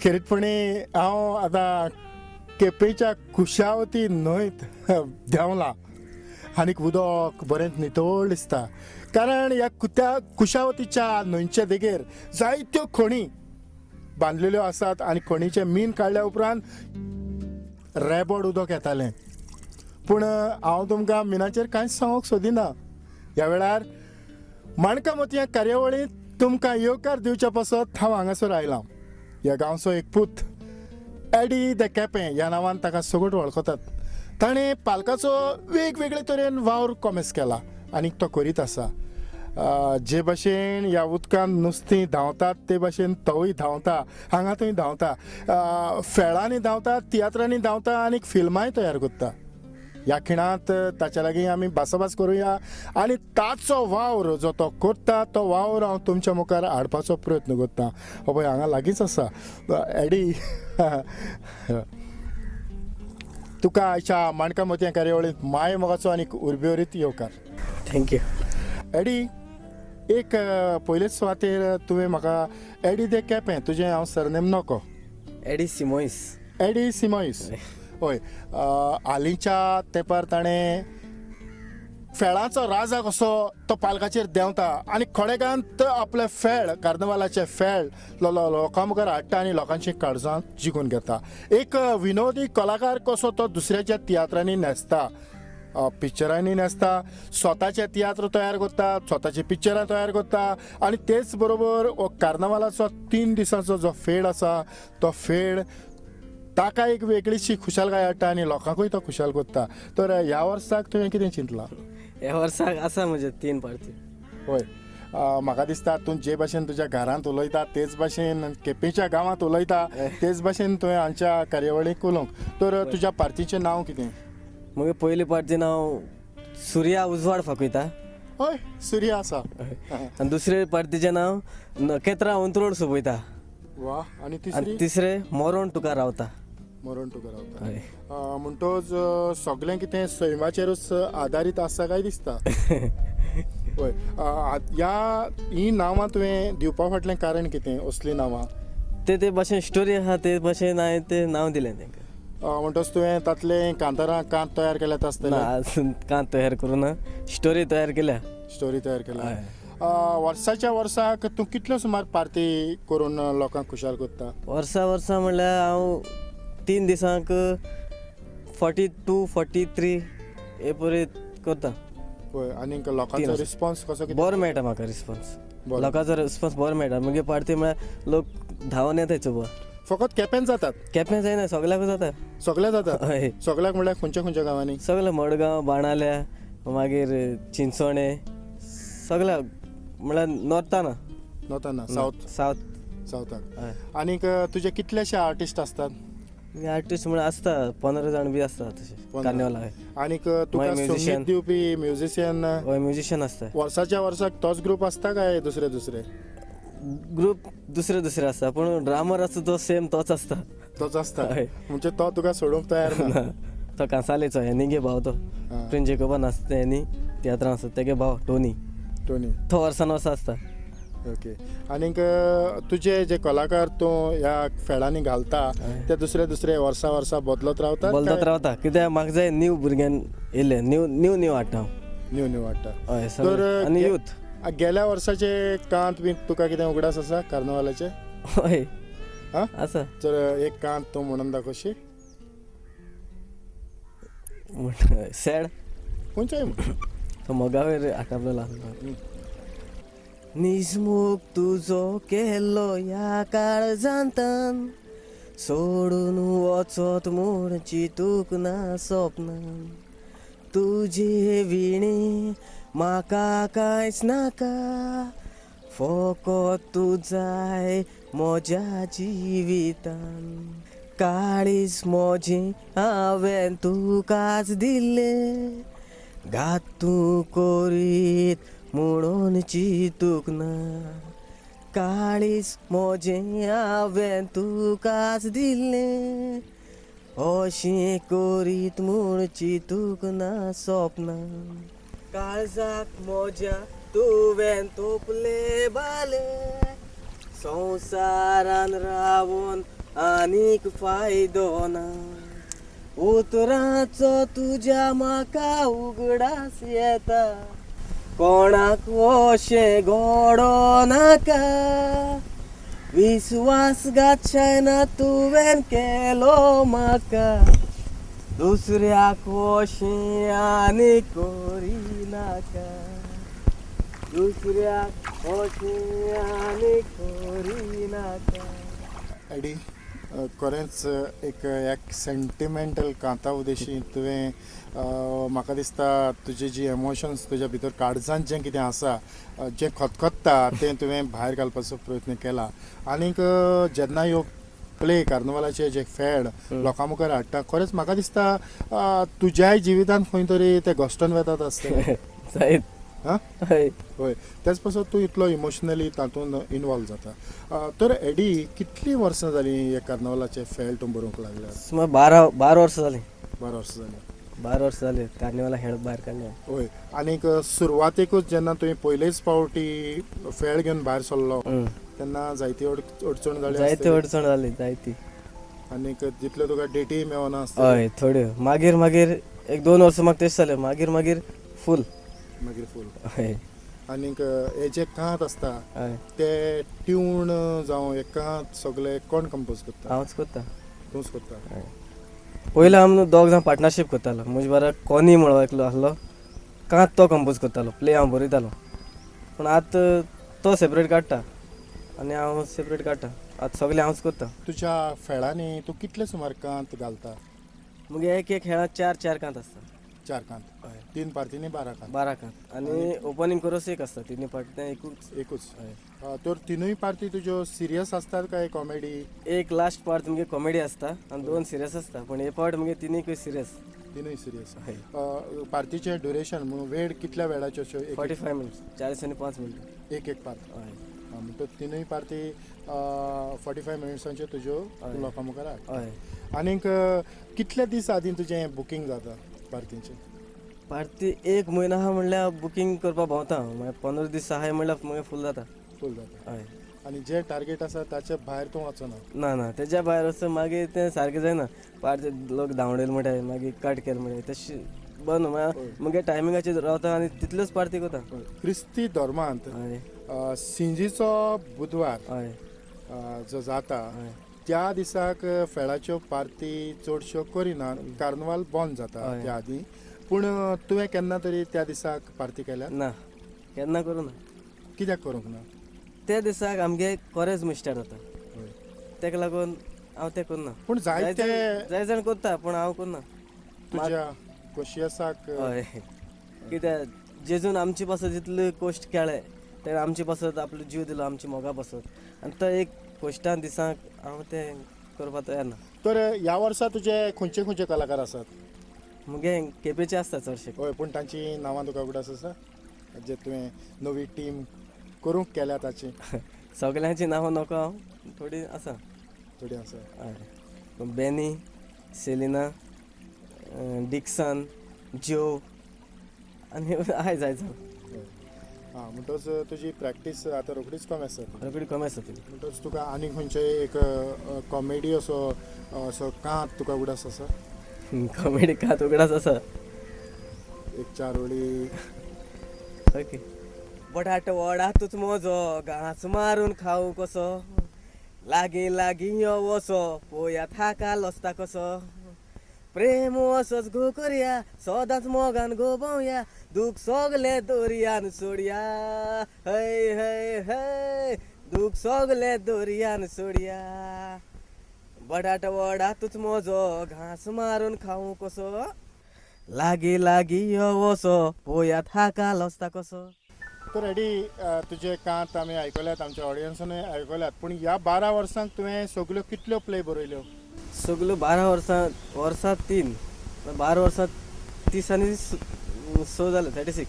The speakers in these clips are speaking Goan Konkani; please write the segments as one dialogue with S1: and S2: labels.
S1: खेरीतपणी हांव आतां केपेंच्या कुशावती न्हंयत देंवलां आनीक उदक बरेंच नितळ दिसता, कारण ह्या कुशावतीच्या न्हंयच्या देगेर जायत्यो खणी बांदलेल्यो आसात आनी खणीचें मीन काडल्या उपरांत रेबड उदक येतालें. पूण हांव तुमकां मिनाचेर कांयच सांगूंक सोदिना. ह्या वेळार माणकां मोतयां कार्यावळींत तुमकां येवकार दिवच्या पासत हांव हांगासर आयलां. ह्या गांवचो एक पूत एडी the Quepem ह्या नांवान ताका सगट वळखतात. ताणें पालकाचो वेगवेगळे तरेन वावर कोमेस केला आनी तो करीत आसा. जे भाशेन ह्या उदकांत नुस्तीं धांवतात ते भाशेन तोवूय धांवता, हांगा थंय धांवता, फेळांनी धांवता, तियात्रांनी धांवता आनी फिल्मांय तयार करता. ह्या खिणांत ताच्या लागीं आमी भासाभास करुया आनी ताचो वावर जो तो करता तो वावर हांव तुमच्या मुखार हाडपाचो प्रयत्न करता. हो पळय हांगा लागींच आसा एडी. तुका आयच्या माणकां मोतयां कार्यावळींत माय मोगाचो आनी उर्बेवरीत येवकार.
S2: Thank you.
S1: एडी, एक पयलेच सुवातेर तुवें म्हाका एडी दे केपें, तुजें हांव सरनेम नको,
S2: एडी सिमोईस.
S1: एडी सिमोईस. हय, हालींच्या तेंपार ताणें फेळाचो राजा कसो तो पालकाचेर देंवता आनी खडेगांत आपले फेळ, कार्नवालाचे फेळ लोकां मुखार हाडटा आनी लोकांची काळजां जिखून घेता. एक विनोदी कलाकार कसो तो दुसऱ्याच्या तियात्रांनी न्हेसता, पिक्चरांनी न्हेसता, स्वताचे तियात्र तयार करता, स्वताची पिक्चरां तयार करता आनी तेच बरोबर हो कार्नवालाचो 3 दिसांचो जो फेळ आसा तो फेळ ताका एक वेगळीशी खुशालकाय हाडटा आनी लोकांकूय तो खुशाल करता. तर ह्या वर्साक तुवें कितें चिंतलां?
S2: ह्या वर्साक आसा म्हजे 3 पार्टी.
S1: हय, म्हाका दिसता तूं जे भाशेन तुज्या घरांत उलयता तेच भाशेन केपेंच्या गांवांत उलयता तेच भाशेन तुवें आमच्या कार्यावळीक उलोवंक. तर तुज्या पार्टीचें नांव कितें?
S2: म्हगे पयली पार्टी नांव सुर्या उजवाड फाकयता.
S1: हय, सुर्या आसा.
S2: आनी दुसरे पार्टीचें नांव नखेत्रां अंत्रोड सोबयता.
S1: वा, आनी
S2: तिसरी? तिसरे मरोण तुका रावता.
S1: मरोण तुका रावता. म्हणटोच सगळें कितें सैमाचेरूच आदारीत आसा काय दिसता. हय, ह्या ही नांवां तुवें दिवपा फाटलें कारण कितें? असलीं नांवां
S2: ते ते भाशेन स्टोरी आसा ते भाशेन हांवें तें नांव दिलें तांकां.
S1: म्हणटोच तुवें तातलें कांतारां कांत तयार केल्यात आसतलें?
S2: ना, अजून कांत तयार करूं ना, स्टोरी तयार केल्या.
S1: स्टोरी तयार केल्या. वर्साच्या वर्साक तूं कितल्यो सुमार पार्टी करून लोकांक खुशाल करता?
S2: वर्सा वर्सा म्हणल्यार हांव 3 दिसांक 42 43 हे परी करता.
S1: पळय, आनीक लोकांचो रिस्पॉन्स कसो कितें?
S2: बरो मेळटा म्हाका रिस्पॉन्स, लोकांचो रिस्पॉन्स बरो मेळटा. मागीर पार्टी म्हळ्यार लोक धांवन येता चोवपा.
S1: फकत केपेंच जातात?
S2: केपें जायना, सगळ्याक जाता.
S1: सगळ्याक जातात? सगळ्याक म्हणल्यार खंयच्या खंयच्या गांवांनी?
S2: सगळ्या मडगांव, बाणाल्या, मागीर चिंचोणे, सगळ्या म्हणल्यार नॉर्थाना.
S1: नॉर्थाना, सावथ.
S2: सावथ.
S1: सावथाक. आनीक तुजे कितलेशे आर्टिस्ट आसतात?
S2: आर्टिस्ट म्हणल्यार आसता 15 जाण बी आसता तशे कार्निवलाक.
S1: आनीक तुका संगीत दिवपी म्युझिशियन?
S2: हय, म्युझिशियन आसता.
S1: वर्साच्या वर्साक तोच ग्रूप आसता काय दुसरे दुसरे
S2: ग्रूप? दुसरे दुसरे आसता, पूण ड्रामर आसता तो सेम तोच आसता.
S1: तोच आसता, म्हणजे तो तुका सोडूंक तयार ना.
S2: तो कांसालेचो हेनी भाव, तो प्रिन्स जेकोबान आसता, हेनी तियात्रां आसता, तेगे भाव टोनी.
S1: टोनी
S2: तो वर्सान वर्सा आसता.
S1: ओके, आनीक तुजे जे कलाकार तूं ह्या फेळांनी घालता ते दुसरे दुसरे वर्सा वर्सा बदलत रावता?
S2: बदलत रावता, कित्याक म्हाका जाय न्यू भुरग्यान येयले, न्यू न्यू न्यू हाडटा हांव.
S1: न्यू न्यू हाडटा.
S2: हय, तर आनी यूथ.
S1: गेल्या वर्साचे कांत बी तुका कितें उगडास आसा कार्नवालाचे?
S2: हय आसा.
S1: तर एक कांत तूं म्हणून दाखोवशी?
S2: सॅड
S1: खंयचोय
S2: तो मोगावेर आटापलेलो आसलो. निजमूख तुजो केल्लो ह्या काळजांतान, सोडून वचत म्हूण चिंतूंक ना सपनान, तुजे विणे म्हाका कांयच नाका, फकत तूं जाय म्हज्या जिवितान, काळीज म्हजें हांवें तुकाच दिल्लें, घात तूं करीत म्हणून चिंतूंक ना, काळीज म्हजें हांवें तुकाच दिल्लें, अशें करीत म्हूण चिंतूंक ना सपनान, काळजाक म्हज्या तुवें तोपले बाले, संवसारान रावोन आनीक फायदो ना. उतरांचो तुज्या म्हाका उगडास येता, कोणाक अशें घडो नाका. विस्वासघात शायना तुवें केलो म्हाका, दुसऱ्याक अशें आनी करिनाका, दुसऱ्याक अशें आनी करिनाका.
S1: एडी, खरेंच एक एक सेंटिमेंटल कांता उदेशी तुवें, म्हाका दिसता तुजी जी एमोशन्स तुज्या भितर काळजांत जें कितें आसा, जें खतखत्ता तें तुवें भायर घालपाचो प्रयत्न केला. आनीक जेन्ना ह्यो प्ले कार्नवालाचे जे फेड लोकां मुखार हाडटा, खरेंच म्हाका दिसता तुज्याय जिवितांत खंय तरी ते घश्टन वेतात आसतले.
S2: जायत.
S1: हां.
S2: हय.
S1: हय, त्याच पासत तूं इतलो इमोशनली तातूंत इनवॉल्व जाता. तर एडी, कितलीं वर्सां जालीं हे कार्नवालाचे फेळ तूं बरोवंक लागल्या?
S2: सुमार 12 वर्सां जालीं.
S1: 12 वर्सां जालीं.
S2: 12 वर्सां जालीं कार्निवाला खेळ भायर काडल्या.
S1: हय, आनीक सुरवातेकूच जेन्ना तुवें पयलेच फावटी फेळ घेवन भायर सरलो तेन्ना जायती अडचण जाली
S2: जायती
S1: आसतली.
S2: अडचण जाली, जायती.
S1: आनीक जितल्यो तुका डेटीय मेळना आसतल्यो.
S2: हय, थोड्यो. मागीर मागीर एक 2 वर्सां म्हाका तशें जालें, मागीर मागीर फूल.
S1: मागीर फूल.
S2: हय.
S1: आनीक हे जे कांत आसता
S2: हय
S1: ते ट्यून जावं हे कांत सगळे कोण कंपोज करता?
S2: हांवच करता.
S1: तूंच करता.
S2: हय. पयलीं आमी दोग जाण पार्टनरशीप करतालो. म्हजे बारा कोनी म्हणो एकलो आसलो, कांत तो कंपोज करतालो, प्ले हांव बरयतालो. पूण आतां तो सेपरेट काडटा आनी हांव सेपरेट काडटा. आतां सगळें हांवच करता.
S1: तुज्या फेळांनी तूं कितले सुमार कांत घालता?
S2: मुगे एक एक खेळांत 4-4 कांत आसता.
S1: 4 कांत.
S2: हय.
S1: 3 पार्टींनी 12 कांत.
S2: 12 कांत आनी ओपनींग कोरस एक आसता, तिनूय पार्टी तें एकूच.
S1: एकूच.
S2: हय.
S1: तर तिनूय पार्टी तुज्यो सिरियस आसतात काय कॉमेडी?
S2: एक लास्ट पार्ट तुमगे कॉमेडी आसता आनी 2 सिरियस आसता, पूण हे पावट मुगे तिनूय सिरियस.
S1: तिनूय सिरियस.
S2: हय.
S1: पार्टीचें ड्युरेशन म्हणून वेळ कितल्या वेळाच्यो अश्यो? एक
S2: 45 मिनट्स, 40 आनी 5 मिनटां.
S1: एक एक पार्ट.
S2: हय.
S1: म्हणटकच तिनूय पार्टी 45 मिनट्सांच्यो तुज्यो
S2: हय.
S1: लोकां मुखार हाड.
S2: हय.
S1: आनीक कितले दीस आदीं तुजें बुकींग जाता पार्टीचें?
S2: पार्टी 1 म्हयनो आहा म्हणल्यार बुकींग करपाक भोंवता हांव. मागीर 15 दीस आहाय म्हणल्यार मागीर फूल जाता.
S1: फूल जाता.
S2: हय.
S1: आनी जे टार्गेट आसा ताचे भायर तूं वचना?
S2: ना ना, तेज्या भायर वचून मागीर तें सारकें जायना. पार्टी लोक धांवडेल म्हणटाय, मागीर कट केले म्हणटाय, तशें बंद. मागीर टायमिंगाचेर रावता आनी तितल्योच पार्टी करता.
S1: क्रिस्ती धर्मांत
S2: हय.
S1: सिंजीचो बुधवार
S2: हय.
S1: जो जाता
S2: हय.
S1: त्या दिसाक फेळाच्यो पार्टी चडश्यो करिनात, कार्नवाल बंद जाता
S2: हय.
S1: त्या आदीं. पूण तुवें केन्ना तरी त्या दिसाक पार्टी केल्या?
S2: ना, केन्ना करूं ना.
S1: कित्याक करूंक ना?
S2: त्या दिसाक आमगे कोरेज स्टार्ट जाता.
S1: हय.
S2: तेका लागून हांव तें करना.
S1: पूण जायते
S2: जाय जाण करता, पूण हांव करना.
S1: तुज्या कोशियसाक.
S2: हय, कित्याक जेजून आमचे पासत जितले कश्ट केले, तेणें आमचे पासत आपलो जीव दिलो, आमच्या मोगा पासत, आनी तो एक कश्टां दिसांक हांव तें करपाक तयार ना.
S1: तर ह्या वर्सा तुजे खंयचे खंयचे कलाकार आसात?
S2: मुगे केपेंचे आसता चडशे.
S1: हय, पूण तांची नांवां तुका उगडास आसा जे तुवें नवी टीम करूंक केल्या ताची?
S2: सगल्यांची नांवां नको हांव, थोडी आसा.
S1: थोडी आसा.
S2: हय, बेनी, सेलिना, डिक्सन, ज्यो आनी आहाय जाय जाण.
S1: आं, म्हणटच तुजी प्रॅक्टीस आतां रोखडीच कमी आसा.
S2: रोखडी कमी आसा ती.
S1: म्हणटच तुका आनी खंयचे एक कॉमेडी असो असो कांत तुका उगडास आसा?
S2: कॉमेडी कांत उगडास आसा.
S1: एक 4 ओळी.
S2: ओके. बटाट वडा तूच म्हजो, घांस मारून खावू कसो, लागीं लागीं यो वसो, पोया थाका लसता कसो, प्रेम असोच गो करया, सदांच मोगान गो भोंवया, दूख सगलें दर्यान सोडया, हय हय हय, दूख सगलें दर्यान सोडया. बटाट वडा तूच म्हजो, घांस मारून खावू कसो, लागीं लागीं यो वसो, पोया थाका लसता कसो.
S1: तर एडी, तुजे कांत आमी आयकल्यात, आमच्या ऑडियन्सानूय आयकल्यात, पूण ह्या 12 वर्सांक तुवें सगल्यो कितल्यो प्ले बरयल्यो?
S2: सगल्यो 12 वर्सां, वर्सां 3, 12 वर्सां 30 आनी 6 जाले, 36.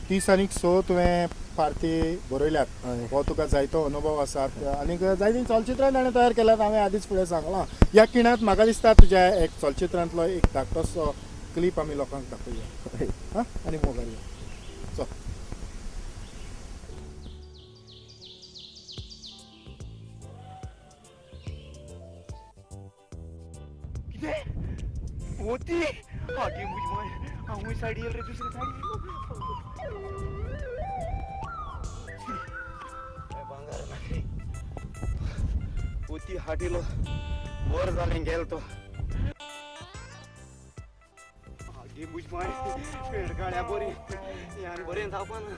S1: 30 आनी 6 तुवें पार्टी बरयल्यात.
S2: हय.
S1: हो तुका जायतो अनुभव आसा आनीक जायतीं चलचित्रां ताणें तयार केल्यात, हांवें आदींच फुडें सांगलां. ह्या खिणांत म्हाका दिसता तुज्या एक चलचित्रांतलो एक धाकटोसो क्लिप आमी लोकांक दाखोवया. हां, आनी मोगार या. चल.
S3: होती आगे मुझ माय हांवूय सायड येयल रे दुसरी सायड भांगार ना होती हाटिलो बर जालें गेलो तो आगे मुझ माय पेड काळ्या बरी आनी बरें जावपा ना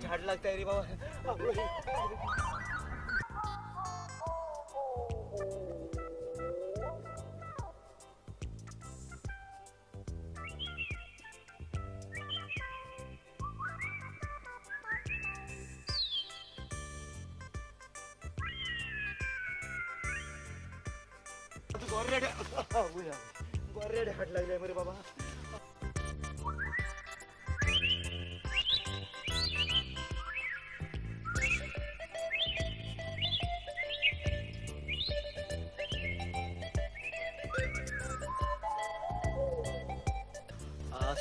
S3: झाड लागताय रे बाबा. गोरेडे हाट लागले मरे बाबा.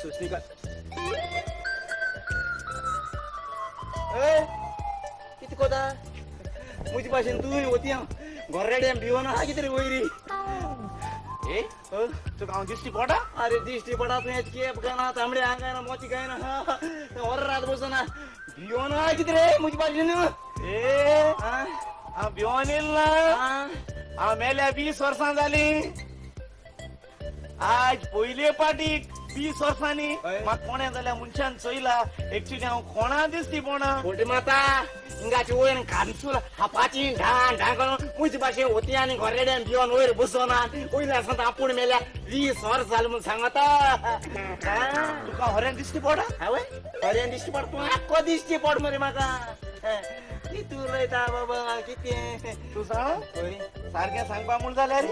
S3: सुस्ती का ए किती कोता मुझी भाशेन तूं वती हांव गोरेडे भिवन आहा कितें रे वयरी.
S4: ए तुका हांव दिश्टी पडा?
S3: अरे दिश्टी पडा तुवें केप गाना तांबडे आंग ना मोती गायना वर रात बसना भिवन आहा कितें रे मुझी भाशेन.
S4: ए हांव भिवन येयल ना, हांव मेल्या 20 वर्सां जालीं. आज पयले पाटी 20 वर्सांनी म्हाका कोणें जाल्यार मनशान चोयला. एक्चुली हांव कोणा दिसती पडना.
S3: फोटे माता हिंगाची वयर कानसूल हापाची ढां ढां करून मुझी भाशेन वती आनी गोरेड्यान भिवन वयर बसना वयल्या आसा आपूण मेल्या 20 वर्स जालें म्हूण सांगता.
S4: तुका हऱ्यान दिश्टी पडा?
S3: हांवें हऱ्यान दिश्टी पड तूं आख्खो दिश्टी पड मरे म्हाका. कितें उलयता बाबा कितें
S4: तूं सांग सारकें सांगपा म्हूण जाल्यार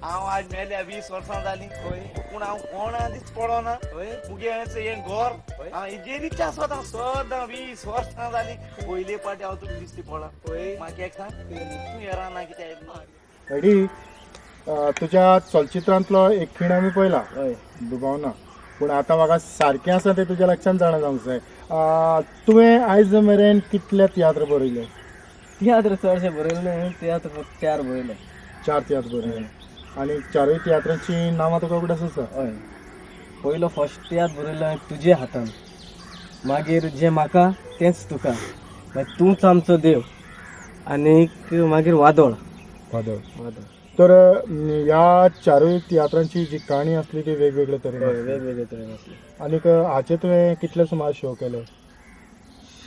S4: हांव आज मेल्या 20 वर्सां जालीं पूण हांव कोणा दीस पडना. मुगे हें घर हांव हेजेरीच आसता सदां 20 वर्सां जालीं. पयले पाटी हांव तुका दिश्टी पडला. म्हाका एक सांग तूं येरा ना कित्याक?
S1: एडी, तुज्या चलचित्रांतलो एक खीण आमी पळयला दुबाव ना, पूण आतां म्हाका सारकें आसा तें तुज्या लक्षान जाणा जावंक जाय. तुवें आयज मेरेन कितले तियात्र बरयले?
S2: तियात्र चडशे बरयले न्हय, तियात्र फक्त 4 बरयले.
S1: 4 तियात्र बरयले आनी चारूय तियात्रांचीं नांवां तुका उगडास आसा?
S2: हय, पयलो फर्स्ट तियात्र बरयलो हांवें तुजे हातान, मागीर जें म्हाका तेंच तुका, मागीर तूंच आमचो देव, आनीक मागीर वादळ.
S1: वादळ.
S2: वादळ.
S1: तर ह्या चारूय तियात्रांची जी काणी आसली ती वेगवेगळे तरेन,
S2: वेगवेगळे तरेन आसली.
S1: आनीक हाचे तुवें कितले सुमार शो केले?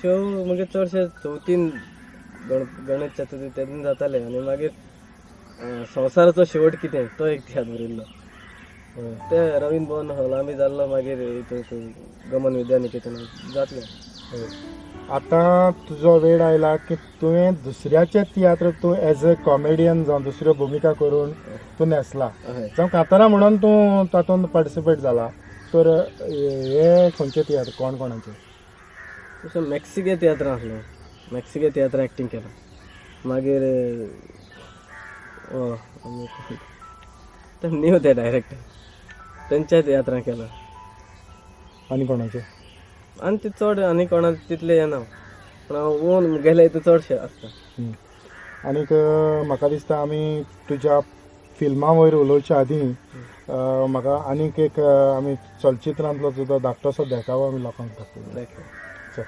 S2: शो म्हणजे चडशे चवथीन गणेश चतुर्थी तेन्ना जाताले. आनी मागीर संवसाराचो शेवट कितें तो एक तियात्र बरयल्लो ते रवींद्र भवन हॉला बी जाल्लो. मागीर हितून गमन विद्या निकेतन जातलें.
S1: आतां तुजो वेळ आयला की तुवें दुसऱ्याचे तियात्र तूं एज अ कॉमेडियन जावन दुसऱ्यो भुमिका करून तूं न्हेसला, जावं कांतारा म्हणून तूं तातूंत पार्टिसिपेट जाला. तर हे खंयचे तियात्र कोण कोणाचे?
S2: तशें मेक्सिके तियात्रां आसलो, मेक्सिके तियात्रां एक्टींग केला. मागीर न्यू ते डायरेक्टर तेंच्या तियात्रां केला.
S1: आनी कोणाचे?
S2: आनी ते चड आनी कोणा तितले येना, पूण हांव ओन गेले हितून चडशे आसता.
S1: आनीक म्हाका दिसता आमी तुज्या फिल्मा वयर उलोवच्या आदीं म्हाका आनीक एक आमी चलचित्रांतलो तुजो धाकटोसो देखावो आमी लोकांक दाखोवया. चल.